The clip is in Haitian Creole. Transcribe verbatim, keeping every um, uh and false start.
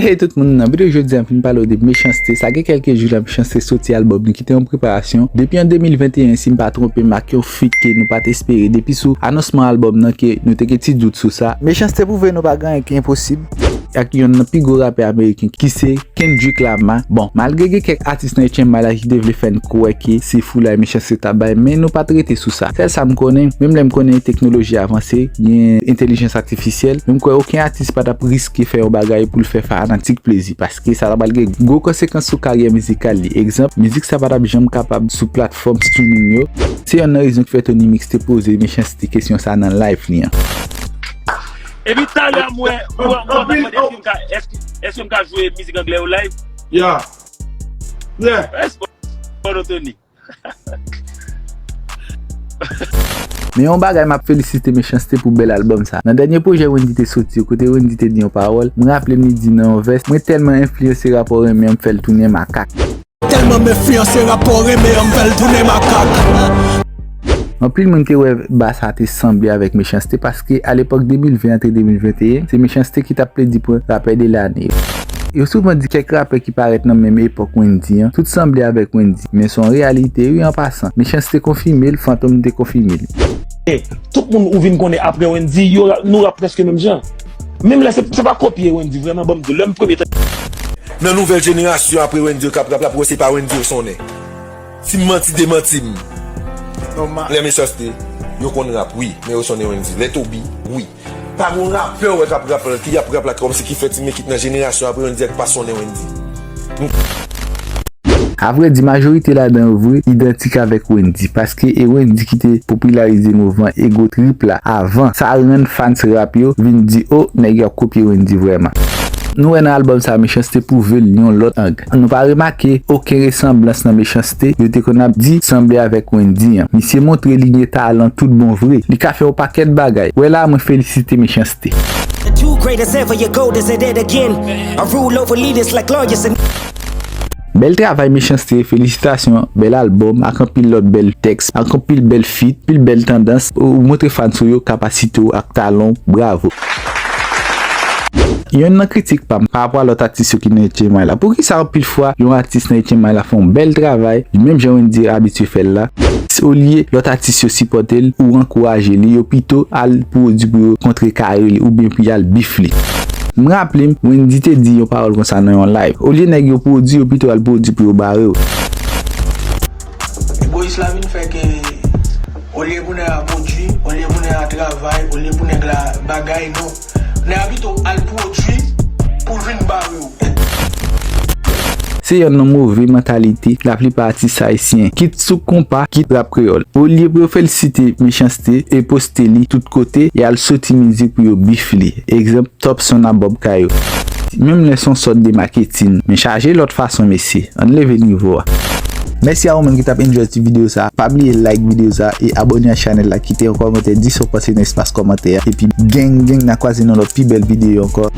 Hey tout moun, nan videyo jodi a m fin pale w de Mechans-T. Sa gen kèlke jou la Mechans-T soti albòm li ki te an preparasyon depi an de mil venteyen, si m pa twonpe m, ak yon feat ke nou pa t espere depi sou anonsman albòm nan ke nou te gen ti dout sou sa. Mechans-T pwouve nou pa gen anyen ki enposib ak yonn nan pi gwo rapè ameriken ki se Kendrick Lamar. Bon, malgre gen kèk atis nan H M I la ki te vle fè n kwè ke se foulay Mechans-T t ap bay, men nou pa t rete sou sa. Sèl sa m konnen, menm lè m konnen teknoloji avanse, gen entèlijans atifisyèl, men m kwè okenn atis pa t ap riske fè yon bagay pou l fè fanatik plezi, paske sa ta pral gen gwo konsekans sou karyè mizikal li. Egzanp, mizik sa pa t ap janm kapab sou platfòm streaming yo. Se yonn nan rezon ki fè Tony Mix te poze Mechans-T kesyon sa nan live li an. Epi talè a m wè ou an mwen ap mande èske m ka, èske, èske m ka jwe mizik anglè yo live? Yeah. Yeah. Èske ou Tony? Men yon bagay m ap felisite Mechans-T pou bèl albòm sa. Nan dènye pwojè Wendy te soti yo, kote Wendy te di yon pawòl, m raple m li di nan yon vès, mwen tèlman enfliyanse rapò renmen an m fè l tounen makak. Tèlman m enfliyanse rapò renmen an m fè l tounen makak. Anpil moun te wè ba sa te sanble avèk Mechans-T paske alepòk de mil ven antre de mil venteyen, se Mechans-T ki t ap pledi pran rapè de lane yo. Yo souvan di kèk rapè ki parèt nan menm epòk Wendy an, tout sanble avèk Wendy, men se yon reyalite wi an pasan. Mechans-T konfime l, Fantom te konfime l. Tout moun ou vin konnen apre Wendy, yo ra- nou rap prèske menm jan. Menm lè se se pa kopye Wendy vrèman, ban m di w, lè m premye tan Nan nouvèl jenerasyon apre Wendy yo k ap rap la, pou wè se pa Wendy yo sonnen. Si m manti, demanti m. Lè Mechans-T, yo konn rap, wi, men yo sonnen Wendy. Lè Toby, wi. Pa gon rapè ou wè k ap rap la, ki ap rap la, kòmsi ki fè ti mekik nan jenerasyon apre Wendy a ki pa sonnen Wendy. Avrèdi, majorite ladan yo vre idantik avèk Wendy, paske e Wendy ki te popilarize mouvman Ego Trip la avan. Sa rann fans rap yo vin di, o, nèg yo ap kopye Wendy vrèman. Nou wè nan albòm sa, Mechans-T pwouve l yon lòt ang. Nou pa remake okenn resanblans nan Mechans-T yo te konn ap di sanble avèk Wendy an. Misye montre li gen talan tout bon vre. Li ka fè yon pakèt bagay. Wè la, mwen felisite Mechans-T. The two greatest ever, your gold is it dead again. I rule over leaders like lawyers and Bèl travay Mechans-T, felisitasyon, bèl albòm, ak anpil lòt bèl tèks, ak anpil bèl feat, anpil bèl tandans, ou montre fans ou yo kapasite w ak talan w, bravo. Yonn nan kritik pa m pa rapò a lòt atis yo ki nan H M I la, poukisa anpil fwa yon atis nan H M I la fè yon bèl travay, menm jan Wendy abitye fè l la, olye lòt atis yo sipòte l ou ankouraje li, yo pito al pwodui pou yo kontrekare li oubyen pou y al bif li. M raple m, Wendy te di yon pawòl konsa nan yon live. Olye nèg yo pwodui, yo pito al pwodui pou yo bare w. Egoyis la vin fè ke olye pou nèg la pwodui, olye pou nèg la travay, olye pou nèg la bagay, non. Nèg la pito al pwodui pou l vin bare w. Se yonn nan move mantalite laplipa atis ayisyen, kit sou konpa, kit rap kreyòl. Olye pou yo felisite Mechans-T e poste li tout kote, y al soti mizik pou yo bif li. Egzanp, Top Son a Bob Kayo. Menm lè se yon sòt de maketin, men chaje lòt fason, mesye. Ann leve nivo a. Mèsi a ou menm ki t ap enjoy ti videyo sa. Pa bliye like videyo sa e abòne a chanèl la, kite yon kòmantè, di sa w panse nan espas kòmantè a. Epi gang gang, n a kwaze nan lòt pi bèl videyo ankò.